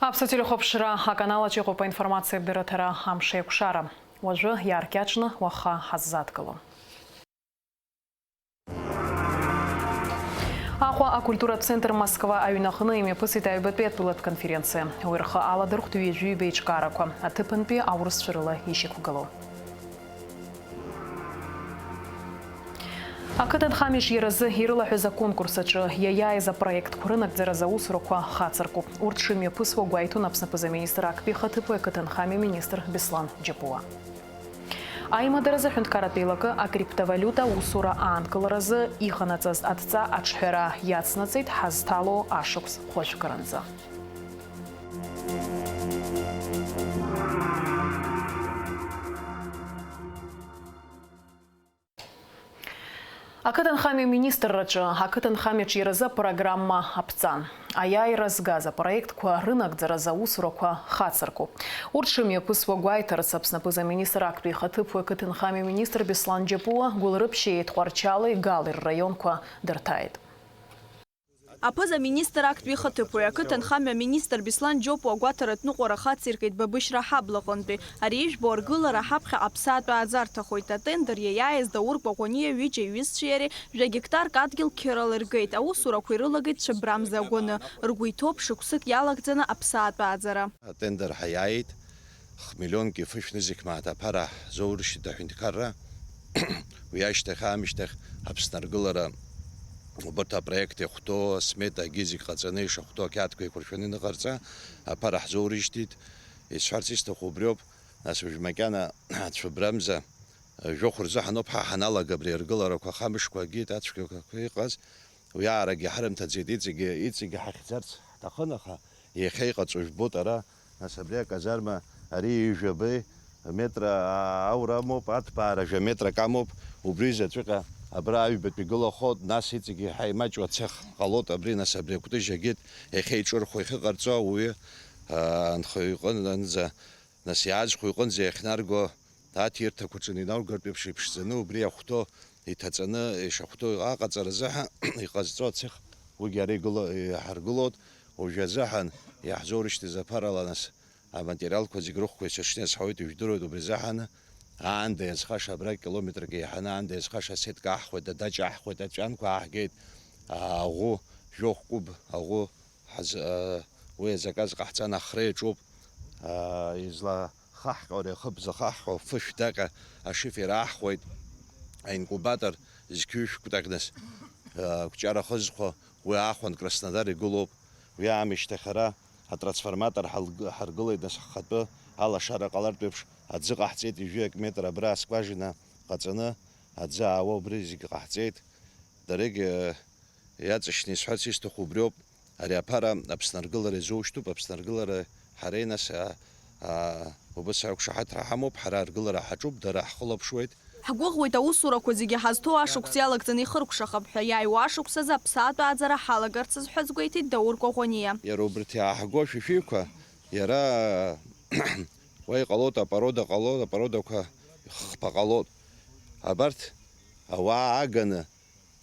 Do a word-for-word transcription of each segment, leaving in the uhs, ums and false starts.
Аԥсуа телехәаԥшра аканал аҿы иҟоуп аинформациатә дырраҭара Амш еиқәшара. Уажәы иааркьаҿны уаха ҳаззадгыло. Аҟәа акультуратә центр Москва аҩнаҟны имҩаԥысит аҩбатәи атәылатә конференциа. Уи рхы аладырхәт ҩажәи ҩба еиҿкаарақәа, аҭыԥантәи аурысцәа рыла ишьақәгылоу. Ақыҭанхамҩаҿ иара азы ирылаҳәаз аконкурс аҿы иаиааиз апроектқәа рынагӡаразы аусурақәа хацыркуп. Урҭ шымҩаԥысуа гәеиҭон Аԥсны аԥыза-министр актәи ихаҭыԥуаҩ ақыҭанхамҩа министр Беслан Џьапуа. Аимадаразы аҳәынҭқарратә еилакы акриптовалиута аусура аанкыларазы иҟанаҵаз адҵа аҿҳәара иацнаҵеит ҳазҭало ашықәс хәажәкыранӡа. Ақыҭанхамҩа министрраҿы ақыҭанхамҩаҿ иаразы апрограмма аԥҵан. Аиааира згаз апроектқәа рынагӡаразы аусурақәа хацыркуп. Урҭ шымҩаԥысуа гәеиҭарц Аԥсны аԥыза-министр актәи ихаҭыԥуаҩ ақыҭанхамҩа министр Беслан Џьапуа Гәылрыԥшьи Тҟәарчали Гали рраионқәа дырҭааит. Аԥыза-министр актәи ихаҭыԥуаҩ, ақыҭанхамҩа аминистр Беслан Џьопуа агәаҭаратә ныҟәара хациркит Бабышьра ҳаблаҟынтәи. Ари ижәбо аргылара ҳаԥхьаҟа аԥсаатә ааӡарҭахоит. Атендер иаиааиз Даур Кәаӷәаниа ҩыџьа иҩызцәеи иареи жәа гектарк адгьыл қьырала иргеит. Аусурақәа ирылагеит Шабрамза агәаны. Ргәы иҭоуп шықәсык иалагӡаны аԥсаатә ааӡара. Атендер ҳаиааит. Хмиллионки фышә нызқь мааҭ аԥара ҳзоурышьҭит аҳәынҭқарра. Уи ашьҭахь аамышьҭахь Аԥсны аргылара убарҭ апроект иахәҭоу асметагьы зегь ҟаҵаны ишахәҭоу ақьаадқәа еиқәыршәаны иныҟарҵа аԥара ҳзоурышьҭит. Исҳәарц исҭаху убриоуп, нас уажә макьана ацәыббрамза, жәохә рзыҳәаноуп ҳа ҳаналага абри аргыларақәа, ахамышқәа агеит, ацәгьақәа иҟаз. Уи аарагьы ҳарымҭаӡеит, иҵегьы, иҵегьы ҳахьӡарц ҳҭахын, аха иахьа иҟаҵо жәбоит ара, нас абри аказарма, ари ҩажәа метра аура амоуп, аҭбаара жәа метрак амоуп, убри заҵәыҟьа абра аҩбатәи гылахоит, нас иҵегьы иаҳа имаҷу ацех ҟалоит абри, нас абри акәтыжь агеит, иахьа иҿырхуа иахьыҟарҵо ауаҩы, аа, анхаҩ иҟынӡа, нас иаазхәо иҟынӡа иахьнарго, аҭирҭақәа ҿыни инаугартә еиԥш иԥшӡаны, убри иахәҭоу, иҭаҵаны ишахәҭоу аҟаҵара азыҳәан иҟазҵо ацех, уигьы ара игыло, иҳаргылоит. Уажәы азыҳәан иаҳзоурышьҭыз аԥарала, нас, аматериалқәа зегь рыхәқәа исыршны иазҳауеит, ижәдыруеит, убри азыҳәан аанда иазхаша, абра километрак еиҳаны аанда иазхаша асетка аҳхуеит, адаҷ аҳхуеит, аҵәҩанқәа аҳгеит, аӷәы, жәохә кәыб аӷәы ҳаз-, уи азаказ ҟаҳҵан, ахра иаҿуп, излахаҳҟьо, ари ахыб захаҳҟьо, фышә даҟьа ашифер аҳхуеит, аинкубатор зқьҩышә кәтаӷь нас, акәҷара хызхуа, уи аахәан Краснодар игылоуп, уи аамышьҭахь ара атрансформатор ҳалг-, ҳаргылеит, нас ҳхатәы алашара ҟалартә еиԥш аӡы ҟаҳҵеит, ҩажәаҩык метр абра аскважина ҟаҵаны аӡы аауа убри зегь ҟаҳҵеит, дарегь иаҵшьны исҳәарц исҭаху убриоуп, ари аԥара Аԥсны аргылара изоушьҭуп, Аԥсны аргылара ҳареи нас, а, а, убас ақәшаҳаҭра ҳамоуп, ҳара аргылара ҳаҿуп, дара ҳхылаԥшуеит. Ҳгәыӷуеит аусурақәа зегьы ҳазҭоу ашықәс иалагӡаны ихыркәшахап ҳәа, иааиуа ашықәсазы аԥсаатә ааӡара ҳалагарц азы ҳәа азгәеиҭеит Даур Кәаӷәаниа. Иара убарҭ иааҳго шәишәиқәа, иара уа иҟалоит, апорода ҟалоит, апородақәа хԥа ҟалоит. Абарҭ ауаа аганы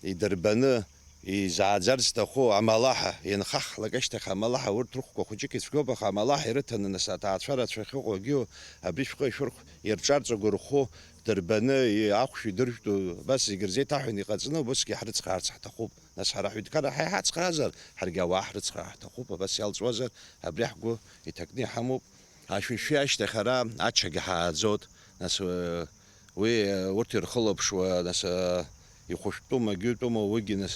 идырбаны, изааӡарц зҭаху амалаҳа, ианхаҳлак ашьҭахь амалаҳа, урҭ рыхәқәа хәыҷык ицәгьоуп, аха амалаҳа ирыҭаны, нас, аҭаацәа рацәа ахьыҟоу агьы абри шәхы ишәырхә, ирҿарҵагәа рхәы дырбаны, и-, ахәшә идыржәтәу, абас зегь рзеиҭаҳәаны иҟаҵаны, убысгьы ҳрыцхраарц ҳҭахуп. Нас ҳара ҳҳәынҭқарра ҳа иҳацхраазар, ҳаргьы ауаа ҳрыцхраар ҳҭахуп, абас иалҵуазар, абри ҳгәы иҭакны иҳамоуп. Ашәишәи ашьҭахь ара ачагьы ҳааӡоит, нас, э, уи, э, урҭ ирхылаԥшуа, нас, э, ихәышәтәума, агьыҩтәума, уигьы, нас,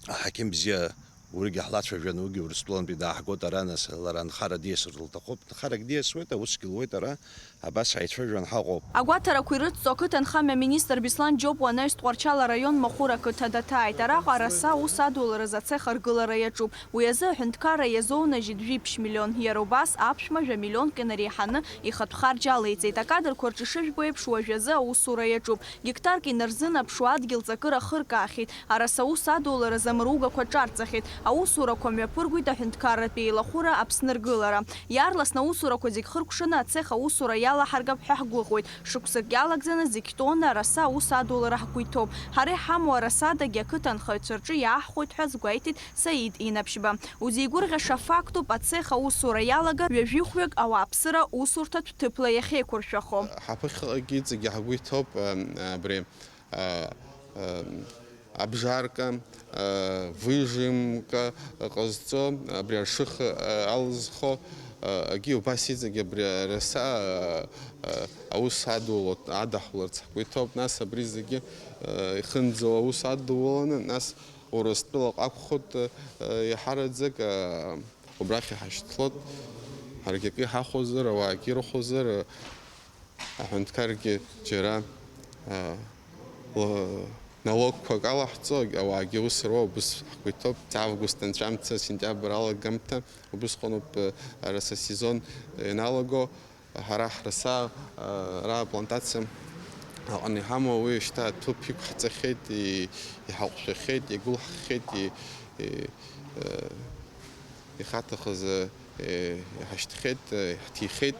аҳақьым бзиа, уригьы ҳлацәажәан, уигьы Урыстәылантәи дааҳгоит ара, нас, лара анхара диасыр лҭахуп, нхарак диасуеит, аусгьы луеит ара, абас ҳаицәажәан ҳаҟоуп. Агәаҭарақәа ирыдҵо ақыҭанхамҩа аминистр Беслан Џьопуа анаҩс Тҟәарчал араион Махәыр ақыҭа даҭааит. Араҟа араса аус адулараз ацех аргылара иаҿуп. Уи азы аҳәынҭқарра иазоунажьит жәиԥшь миллион. Иара убас аԥшәма жәа миллионк инареиҳаны ихатә харџь алеиҵеит. Акадрқәа рҿы ишыжәбо еиԥш, уажәазы аусура иаҿуп. Гектарк инарзынаԥшуа адгьыл ҵакыра хыркаахьеит. Араса аус адуларазы амыругақәа ҿарҵахьеит. Аусурақәа мҩаԥыргоит аҳәынҭқарратә еилахәыра Аԥсны ргылара. Иаарласны аусурақәа зегь хыркәшаны ацех аусура иалаҳаргап ҳәа ҳгәыӷуеит. Шықәсык иалагӡаны зегь тонна араса аус адулара ҳгәы иҭоуп. Ҳара иҳамоу арасадагьы ақыҭа анхаҩцәа рҿы иааҳхәоит ҳәа азгәеиҭеит Саид Инаԥшьба. Узеигәырӷьаша фактуп, ацех аусура иалагар ҩажәихәҩык ауааԥсыра усурҭатә ҭыԥла иахьеиқәыршәахо. Ҳаԥыхьаҟагьы иҵегьы ҳгәы иҭоуп, э, абри, э, э, обжарка, э, выжимка ҟазҵо, абри ашыха, э, алызхо, э, агьи убас иҵегьы абри араса, э, э, аус адуло, адаҳуларц ҳгәы иҭоуп. Нас абри зегьы, э, ихынӡоу аус адуланы, нас Урыстәылаҟа акәхоит, э, иаҳараӡак, э, убрахь иҳашьҭлоит. Ҳаргьы акы иҳахәозар, ауаагьы ирыхәозар, э, аҳәынҭқаргьы џьара, э, ла-, налогқәак алаҳҵо, ауаагьы ус руа, убыс ҳгәы иҭоуп. Август анҵәамҭа, сентиабр алагамҭа, убысҟаноуп, э, араса сезон ианалаго. Ҳара ҳраса, ара аплантациа аҟны иҳамоу уи шьҭа аҭыԥ иқәҳҵахьеит, и-, иҳаҟәшәахьеит, игәылҳххьеит, и-, и-, э, ихаҭахыз, э, иҳашьҭхьеит, э, иаҳҭихьеит.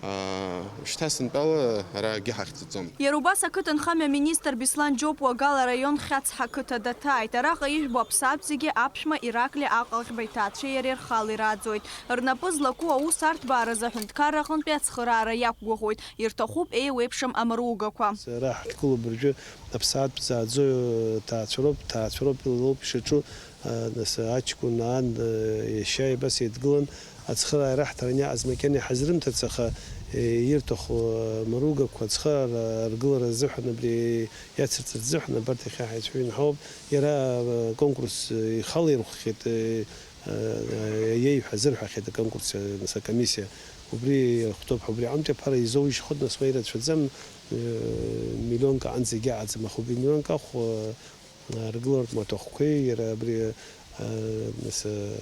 Аа, шьҭа сынтәала ара акгьы ҳахьӡаӡом. Иара убас ақыҭанхамҩа аминистр Беслан Џьопуа Гал араион Хьацҳа ақыҭа даҭааит. Араҟа ижәбо аԥсаатә зегьы аԥшәма Ираклиа Аҟаӷьба иҭаацәеи иареи рхала ирааӡоит. Рнапы злаку аус арҭбааразы аҳәынҭқарра аҟынтәи ацхыраара иақәгәыӷуеит, ирҭахуп еиуеиԥшым амругақәа. Ара ҳҭагылоуп уажәы аԥсаатә зааӡо ҭаацәароуп, ҭаацәароуп, илоуп ишаҿу, а, нас аҷкәын, ан, а, иашьа абас еидгылан, ацхыраара ҳҭараны иааз макьана иҳазрымҭац, аха, е, ирҭаху, а, амругақәа ацхыраара аргылара азыҳәан абри иацырҵарц азыҳәан абарҭ иахьа ҳаицәажәаны ҳауп. Иара, а, конкурс, а, ихала ирхәхьеит, е, Иеиҳәа азырҳәахьеит аконкурс, нас, акомиссиа. Убри иахәҭоуп ҳәа, убри аҟынтәи аԥара изоужьхоит, нас, уа ирацәаӡам, э, миллионк аҟынӡагьы аӡам, аха убри миллионк ахә, э, аргыларатә маҭәахәқәеи иара абри, э, нас, э,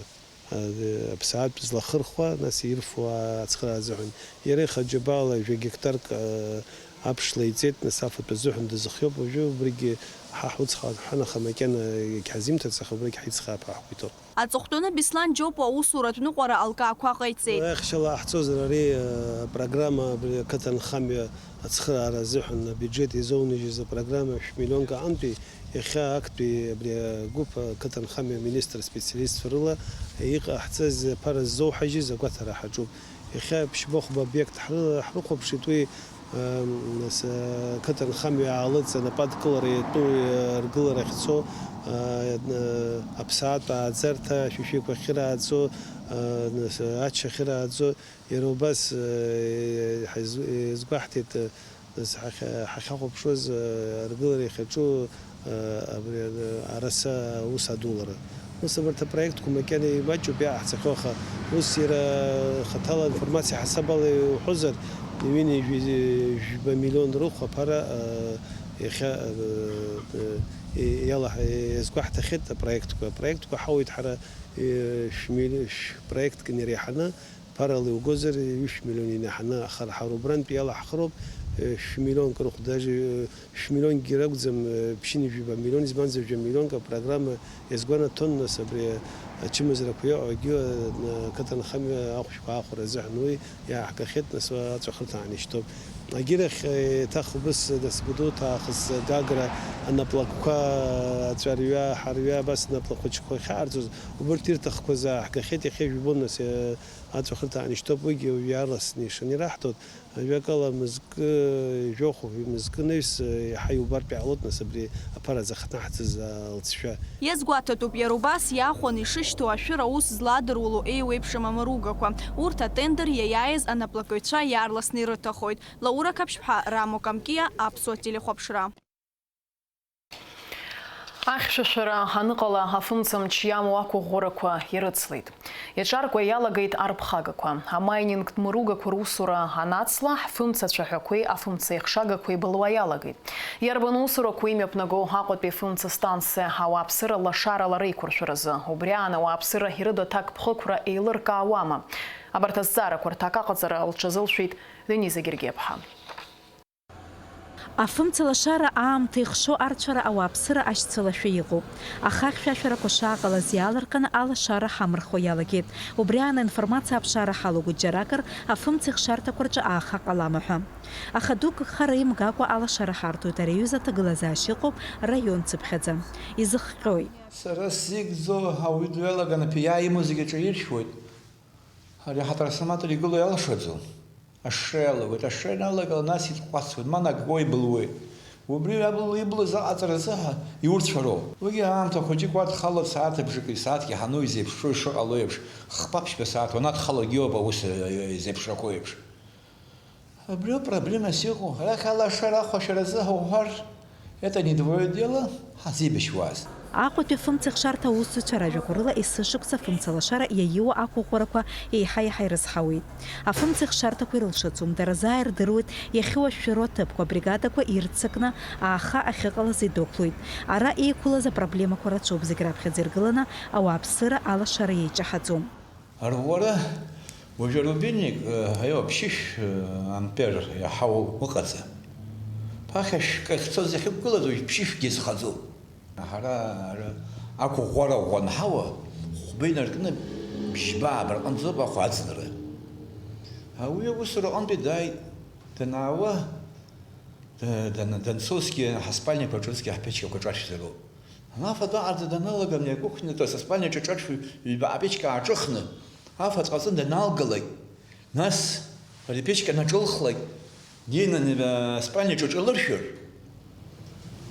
э, аԥсаатә злахырхуа, нас, ирфо ацхыраара азыҳәан. Иара ихаџьабаала жәа гектарк, э, аԥш леиҵеит, нас, афатә азыҳәан дазыхиоуп уажәы, убригьы ҳа ҳуцха-, ҳан, аха макьана егьҳазимҭац, аха убригь ҳаицхраап ҳәа ҳгәы иҭоуп. Аҵыхәтәаны Беслан Џьопуа аусуратә ныҟәара алкаақәа ҟаиҵеит. Аихшьала ҟаҳҵозар, ари, э, апрограмма, абри ақыҭанхамҩа ацхыраара азыҳәан абиуџьет изоунажьыз апрограмма шә-миллионк аҟынтәи иахьа актәи абри агәыԥ ақыҭанхамҩа аминистр специалистцәа рыла иҟаҳҵаз аԥара ззоуҳажьыз агәаҭара ҳаҿуп. Иахьа ԥшьба-хәба обиект ҳры-, ҳрыхәаԥшит, уи, ам, нас, ақыҭанхамҩа аалыҵ анападкылара иатәу, э, аргылара ахьцо, а, э, аԥсаатә ааӡарҭа, ашәишәиқәа ахьырааӡо, а, нас, ача ахьырааӡо, иара убас, э, ҳаиз-, изгәаҳҭеит, э, Нас ҳахьа-, ҳахьахәаԥшуаз, э, аргылара иахьаҿу, э, абри, э, араса аус адулара. Ус абарҭ апроектқәа макьана имаҷуп иааҳҵахьоу, аха ус иара хаҭала аинформациа ҳасаб ала иуҳәозар, ҩынҩажәи жәба миллион рыхә аԥара, э, иахьа, э, э, иалаҳ-, иазгәаҳҭахьеит апроектқәа. Апроектқәа ҳауеит ҳара, э, шә-, милли-, шә-, проектк инареиҳаны, Ԥарала иугозар, ҩышә миллион инаҳаны ахарҳара убрантәи иалаҳхыроуп, э, шә-миллионк рыхә, даже, э, шә-миллионкгьы ракәӡам, э, ԥшьынҩажәи жәаба миллион, избанзар, жәа миллионк апрограмма иазгәанаҭон, нас, абри, э, ачымазарақәа иҟоу, егьи, э, ақыҭанхамҩа ахәшәқәа аахәара азыҳәан уи иааҳгахьеит, нас, уа аҵәахырҭа аанишьҭоуп. Агьырахь, э, еиҭах убыс, э, нас, Гәдоуҭа аахыс, э, Гагра анаплакқәа, э, аҵәарҩа, аҳарҩа, абас анаплак хәыҷқәа ахьааҳарҵоз, убырҭ ирҭахқәаз ааҳгахьеит, иахьа ижәбон, нас, э, Аҵәахырҭа аанышьҭоуп, уигьы уажә иаарласны ишаны ираҳҭоит. Ажәакала, мызкы жәохә, мызкы наҩс, иаҳа иубартә иаалоит, нас, абри аԥара захҭнаҳҵаз алҵшәа. Иазгәаҭатәуп, иара убас иахәаны ишышьҭоу ашәыр аус зладыруало еиуеиԥшым амаругақәа. Урҭ атендер иаиааиз анаплакыҩцәа иаарласны ирыҭахоит. Лаура Қаԥшьԥҳа, Рамо Камкиа, Аԥсуа телехәаԥшра. Ахьшәашәара аныҟала, афымца мч иамоу ақәыӷәӷәарақәа ирыцлеит. Иаҿаркуа иалагеит арԥхагақәа. Амайнинг дмыругақәа русура анацла, ҳфымца цәаҳәақәеи афымца еихшагақәеи былуа иалагеит. Иарбан усурақәоу имҩаԥнаго Аҟәатәи афымца станциа ауааԥсыра лашарала реиқәыршәаразы? Убри аан ауааԥсыра ирыду аҭакԥхықәра еилыркаауама? Абарҭ азҵаарақәа рҭак аҟаҵара лҽазылшәеит Дениза Гергиаԥҳа. Афымца лашара аамҭа ихшо арцәара ауааԥсыра ашьцылашәа иҟоуп. Аха ахьшәашәарақәа шааҟалаз иаалырҟьаны алашара ҳамырхуа иалагеит. Убри аан аинформациа аԥшаара ҳалагоит џьаракыр, афымца ихшарҭақәа рҿы ааха ҟалама ҳәа. Аха дук хара имгакәа алашара ҳарҭоит, ари аҩыза аҭагылазаашьа ыҟоуп раион цыԥхьаӡа. Изыхҟьои? Сара сзикӡо ауаҩы дҩалаган аԥиаа имоу зегьы аҿаиршәуеит. Ари ҳатрансформатор игылоу иалашаӡом. Ашша иалагоит, ашша ианалагала, нас иҭҟәацуеит, ма нагго ибылуеит. Убри иабылуа иблыз аҟаҵаразы ҳәа иурцәароуп. Уигьы аамҭа хәыҷык уа дхалоит, сааҭыбжаки сааҭки ҳану изеиԥшроу ишыҟало еиԥш, хԥа-ԥшьба сааҭ уанадхалогьы иоуп аус, э, изеиԥшрақәо еиԥш. Абриоуп проблемас иҟоу. Арахь алашара ахәашьаразы ҳауҳәар, это не твоё дело, ҳазеибашьуаз. Аҟәатәи афымцахшарҭа аусзуҩцәа ражәақәа рыла, есышықәса афымцалашара иаиуа ақәыӷәӷәарақәа еиҳа-еиҳа ирызҳауеит. Афымцахшарҭақәа ирылшаӡом, дара заа ирдыруеит иахьыуашәшәыроу аҭыԥқәа, абригадақәа ирццакны ааха ахьыҟалаз идәықәлоит. Ара еиқәылаз апроблемақәа рацәоуп, зегь раԥхьаӡа иргыланы ауааԥсыра алашара еиҷаҳаӡом. Арӷәӷәара уажәы арубильник, э, аио, ԥшьышә, э, ампер иаҳау ыҟаӡам. Ԥахьа шәкы ахьцоз иахьықәгылаз уажә ԥшьышәгьы зхаӡом. Ҳара ара ақәыӷәӷәара ӷәӷәа анҳауа, хәба инаркны бжьба абраҟынӡоуп ахәа аӡынра. Уи аусураҟынтәи дааит, данаауа, да-, дана-, данцозгьы ҳаспальникқәа ҿыцгьы ҳԥечқәа ҿаршәзароуп. Ана афатә аҟарҵа даналага, мҩақәыхәнатәа саспальник ҿаҿаршәуа ҩба аԥечка ааҿыхны, афатә ҟаҵаны даналгалак, нас ари аԥечка наҿылхлак, динаны аспальник ҿаҿалыршәыр,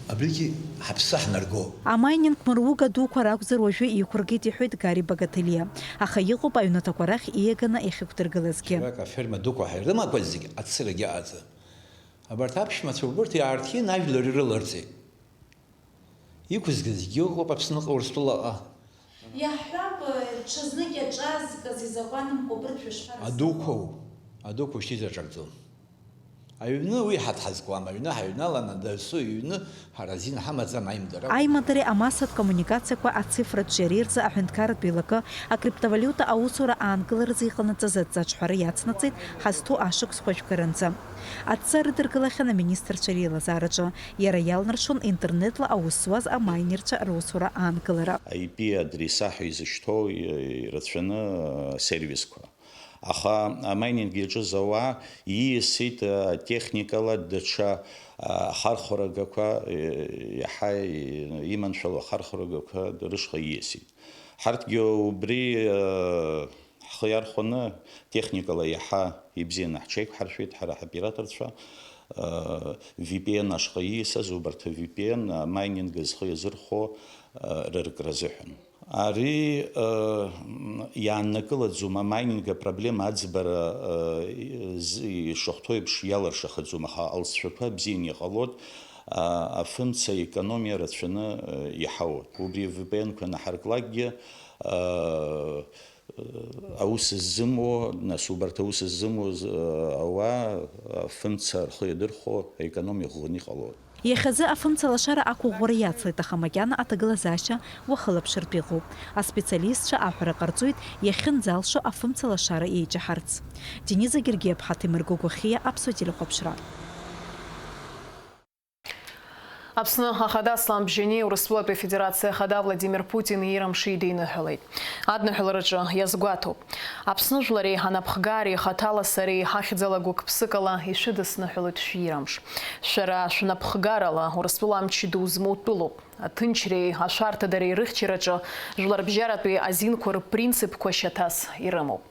абригьы ҳаԥсы ҳнарго. Амайнинг мыруга дуқәа ракәзар уажәы иқәыргеит, иҳәеит Гари Багаҭелиа. Аха иҟоуп аҩнаҭақәа рахь ииаганы иахьықәдыргылазгьы. Џьарак аферма дуқәа ҳәа ирымақәаз зегьы ацырагьы аҟаӡам. Абарҭ аԥшәмацәа убырҭ иаарҭиин ажәлар ирыларҵеит. Иқәызгазгьы ыҟоуп Аԥсныҟа, Урыстәылаҟа. Иаҳҳәап, ҽазнык иаҿаазгаз изакәанымкәа абырҭ шәышԥарызҵо? Адуқәоу, адуқәоу шьҭа изаҿакӡом. Аҩны уи ҳаҭ ҳазкуам, аҩны ҳаҩналаны дасу иҩны ҳара азин ҳамаӡам аимдара. Аимадареи амассатә коммуникациақәа ацифратә шьареи рзы аҳәынҭқарратә еилакы акриптовалиута аусура аанкыларазы иҟанаҵаз адҵаҿҳәара иацнаҵеит ҳазҭоу ашықәсқәа жәгарынӡа. Адҵа рыдыркылахьан аминистрцәа реилазаараҿы, иара иалнаршон интернетла аус зуаз амайнерцәа русура аанкылара. I P адреса ҳәа изышьҭоу ирацәаны асервисқәа. Аха амайнинг иаҿыз ауаа ииасит, а, техникала даҽа, а, ахархәарагақәа, е, иаҳа иманшәалоу ахархәарагақәа рышҟа ииасит. Ҳарҭгьы убри, а, ҳхы иархәаны, техникала иаҳа ибзианы ҳҽеиқәҳаршәеит ҳара ҳоператорцәа. А, V P N ашҟа ииасыз убарҭ V P N амайнинг зхы иазырхәо, а, рыркра азыҳәан. Ари, э, м, иааннакылаӡом амайнинг апроблема аӡбара, э, з-, ишахәҭоу еиԥш иалыршахаӡом, аха алҵшәақәа бзианы иҟалоит, а, афымца аекономиа рацәаны, э, иҳауоуп. Убри V P N-қәа наҳарклакгьы, э, аус ззымуо, нас убарҭ аус ззымуаз, э, ауаа афымца рхы иадырхәо аекономиа ӷәӷәаны иҟалоит. Иахьазы афымцалашара ақәыӷәӷәара иацлеит, аха макьана аҭагылазаашьа уахылаԥшыртә иҟоуп. Аспециалистцәа аҳәара ҟарҵоит, иахьынӡалшо афымцалашара еиҷаҳарц. Дениза Гергиаԥҳа, Ҭемыр Гогәахиа, Аԥсуа телехәаԥшра. Аԥсны Ахада Аслан Бжьаниа Урыстәылатәи Афедерациа Ахада Владимир Путин иира амш идиныҳәалеит. Адныҳәалараҿы иазгәаҭоуп. Аԥсны жәлари анапхгареи хаҭала сареи ҳахьӡала гәык-ԥсыкала ишәыдысныҳәалоит шәира амш. Шәара шәнапхгарала Урыстәыла амч ду змоу тәылоуп. Аҭынчреи ашәарҭадареи рыхьчараҿы жәларбжьаратәи азинқәа рпринципқәа шьаҭас ирымоуп.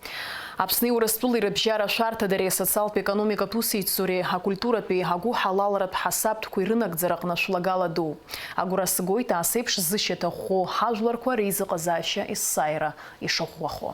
Аԥсни Урыстәылеи рыбжьара ашәарҭадареи асоциалтә-економикатә усеицуреи акультуратәи агәыҳалалратә ҳасабтәқәеи рынагӡараҟны шәлагала ду. Агәра сгоит, ас еиԥш зышьаҭа ӷәӷәоу ҳажәларқәа реизыҟазаашьа есааира ишыӷәӷәахо.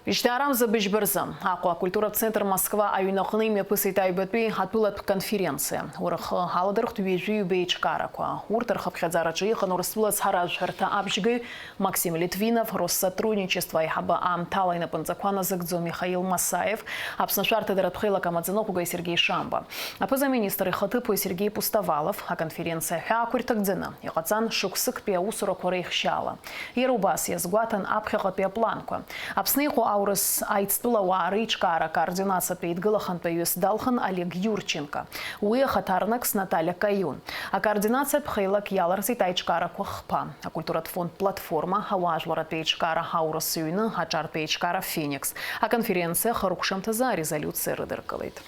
Ижьҭаарамза быжьба рзы Аҟәа акультуратә центр Москва аҩнаҟны имҩаԥысит аҩбатәи атәылатә конференциа. Урахы аладырхәт ҩажәи ҩба еиҿкаарақәа. Урҭ рхыԥхьаӡараҿы иҟан Урыстәыла ацҳаражәҳәарҭа абжьгаҩ Максим Литвинов, Россотрудничество аиҳабы аамҭала инапынҵақәа назыгӡо Михаил Масаев, Аԥсны ашәарҭадаратә хеилак амаӡаныҟәгаҩ Сергеи Шамба, аԥыза-министр ихаҭыԥуаҩ Сергеи Пустовалов. Аконференциа аҳәаақәа ирҭагӡаны иҟаҵан шықәсыктәи аусурақәа реихшьаала. Иара убас иазгәаҭан аԥхьаҟатәи апланқәа. Аԥсны иҟоу Аурыс аицтәылауаа реиҿкаара акоординациатә еидгыла ахантәаҩыс далхын Олег Иурченко. Уи ахаҭарнакс Наталиа Каиун. Акоординациатә хеилак иаларҵеит аиҿкаарақәа хԥа, акультуратә фонд Платформа, ауаажәларратә еиҿкаара Аурыс ҩны, аҿартә еиҿкаара Феникс. Аконференциа ахыркәшамҭазы арезолиуциа рыдыркылеит.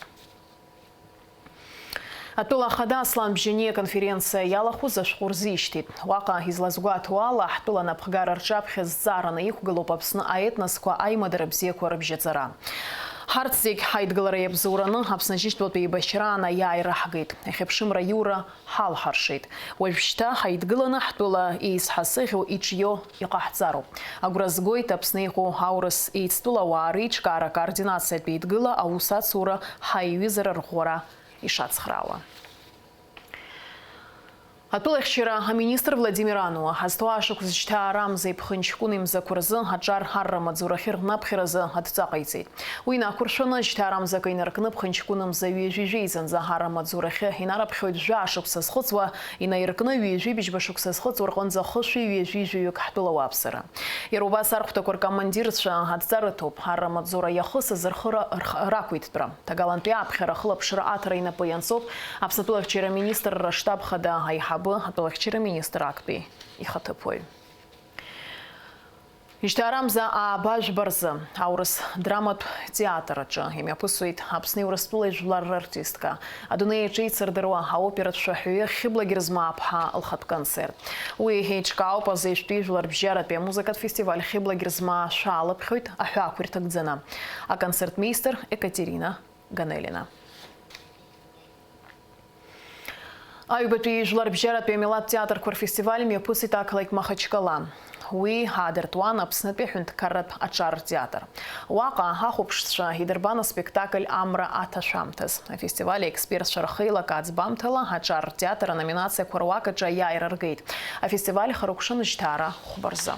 Атәыла ахада Аслан Бжьаниа аконференциа иалахәыз ашәҟәы рзишьҭит. Уаҟа, излазгәаҭоу ала, ҳтәыла анапхгара рҿаԥхьа зҵаараны иқәгылоуп Аԥсны аетносқәа аимадара бзиақәа рыбжьаҵара. Ҳарҭ зегь ҳаидгылара иабзоураны Аԥсны Аџьынџьтәылатә еибашьраан аиааира ҳгеит. Ахьыԥшымра аиура ҳалҳаршеит. Уажәшьҭа ҳаидгыланы ҳтәыла еизҳа сыхьу иҿио иҟаҳҵароуп. Агәра згоит Аԥсны иҟоу аурыс еицтәылауаа реиҿкаара акоординациатә еидгыла аус ацура ҳаиҩызара рӷәӷәара ишацхраауа. Атәылахьчара аминистр Владимир Ануа ҳазҭоу ашықәс жьҭаарамза иԥхынҷкәын имзақәа рзы аҿар арра маҵзурахьы рнаԥхьаразы адҵа ҟаиҵеит. Уи инақәыршәаны, жьҭаарамза акы инаркны ԥхынҷкәын мза ҩажәи жәеизанӡа арра маҵзурахьы инарыԥхьоит жәаа шықәса зхыҵуа, инаиркны ҩажәи быжьба шықәса зхыҵуа рҟынӡа хышәи ҩажәи жәаҩык ҳтәыла уааԥсыра. Иара убас архәҭақәа ркомандирцәа адҵа рыҭоуп, арра маҵзура иахысыз рхы ра-, рх-, рақәиҭтәра. Ҭагалантәи аԥхьара ахылаԥшра аҭара инапы ианцоуп Аԥсны атәылахьчара аминистрра аштаб хада аиҳабы, атәылахьчара аминистр актәи ихаҭыԥуаҩ. Ижьҭаарамза ааба жәба рзы аурыс драматә театр аҿы имҩаԥысуеит Аԥсни Урыстәылеи жәлар рартистка, адунеи аҿы ицырдыруа аоператә шәаҳәаҩы Хьыбла Герзмааԥҳа лхатә концерт. Уи еиҿкаауп азеижәтәи жәларбжьаратәи амузыкатә фестиваль Хьыбла Герзмаа шәаалыԥхьоит аҳәаақәа ирҭагӡаны. Аконцертмеистер Екатерина Ганелина. Аҩбатәи жәларбжьаратәи амилаҭтә театрқәа рфестиваль мҩаԥысит ақалақь Махачкала. Уи аадыртуан Аԥснытәи аҳәынҭқарратә аҿар ртеатр. Уаҟа ахәаԥшцәа идырбан аспектакль Амра аҭашәамҭаз. Афестиваль аекспертцәа рхеилак аӡбамҭала аҿар ртеатр аноминациақәа руак аҿы аиааира ргеит. Афестиваль харықәшын жьҭаара хәба рзы.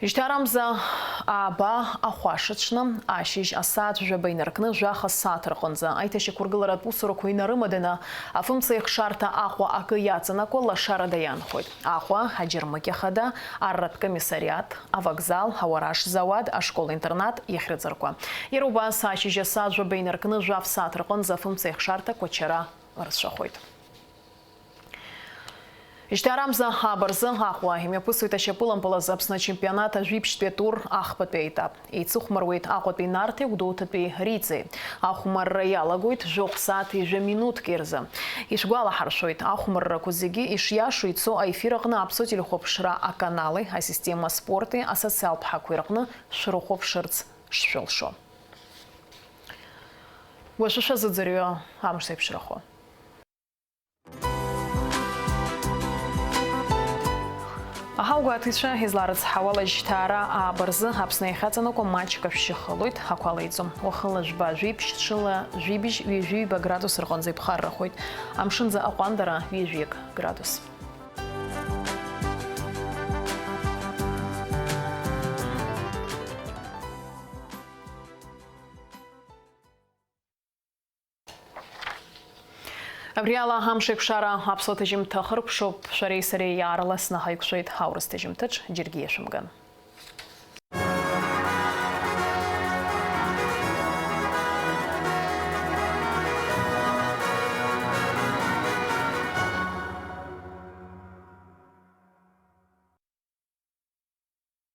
Жьҭаарамза ааба ахәашаҽны, ашьыжь асааҭ жәаба инаркны жәаха сааҭ рҟынӡа аиҭашьақәыргыларатә усурақәа инарымаданы, афымца ихшарҭа Аҟәа акы иаҵанакуа лашарада иаанхоит. Аҟәа, аџьармыкьа хада, арратә комиссариат, авокзал, ауараш зауад, ашкол-интернат, ихьрыӡарқәа. Иара убас ашьыжь асааҭ жәаба инаркны жәаф сааҭ рҟынӡа афымца ихшарҭа Кәачара рацәахоит. Жьҭаарамза ааба рзы Аҟәа имҩаԥысуеит ашьапылампыл азы Аԥсны ачемпионат ажәибжьтәи атур ахԥатәи аетап. Еицыхәмаруеит Аҟәатәи Нарҭи Гәдоуҭатәи Риҵеи. Ахәмарра иалагоит жәохә сааҭи жәа минуҭки рзы. Ишәгәалаҳаршәоит, ахәмаррақәа зегьы ишиашоу ицо аефир аҟны Аԥсуа телехәаԥшра аканали, асистема спорти асоциалтә ҳақәеи рҟны шәрыхәаԥшырц шшәылшо. Уажәы шәазыӡырҩы амш зеиԥшрахо. Аҳаугәаҭаҩцәа изларыцҳауала, жьҭаара ааба рзы Аԥсны иахьаҵанакуа маҷк ашәшьы халоит, ақәа леиӡом. Уахынла жәба жәиԥшь, ҽынла жәибжь, ҩажәи ҩба градус рҟынӡа иԥхаррахоит. Амшын аӡы аҟәандара ҩажәи градус. Абри ала амш еиқәшара аԥсуа ҭыжьымҭа хыркәшоуп. Шәареи сареи иаарласны ҳаиқәшәеит ҳаурыс ҭыжьымҭаҿ, џьаргьы иашәымган.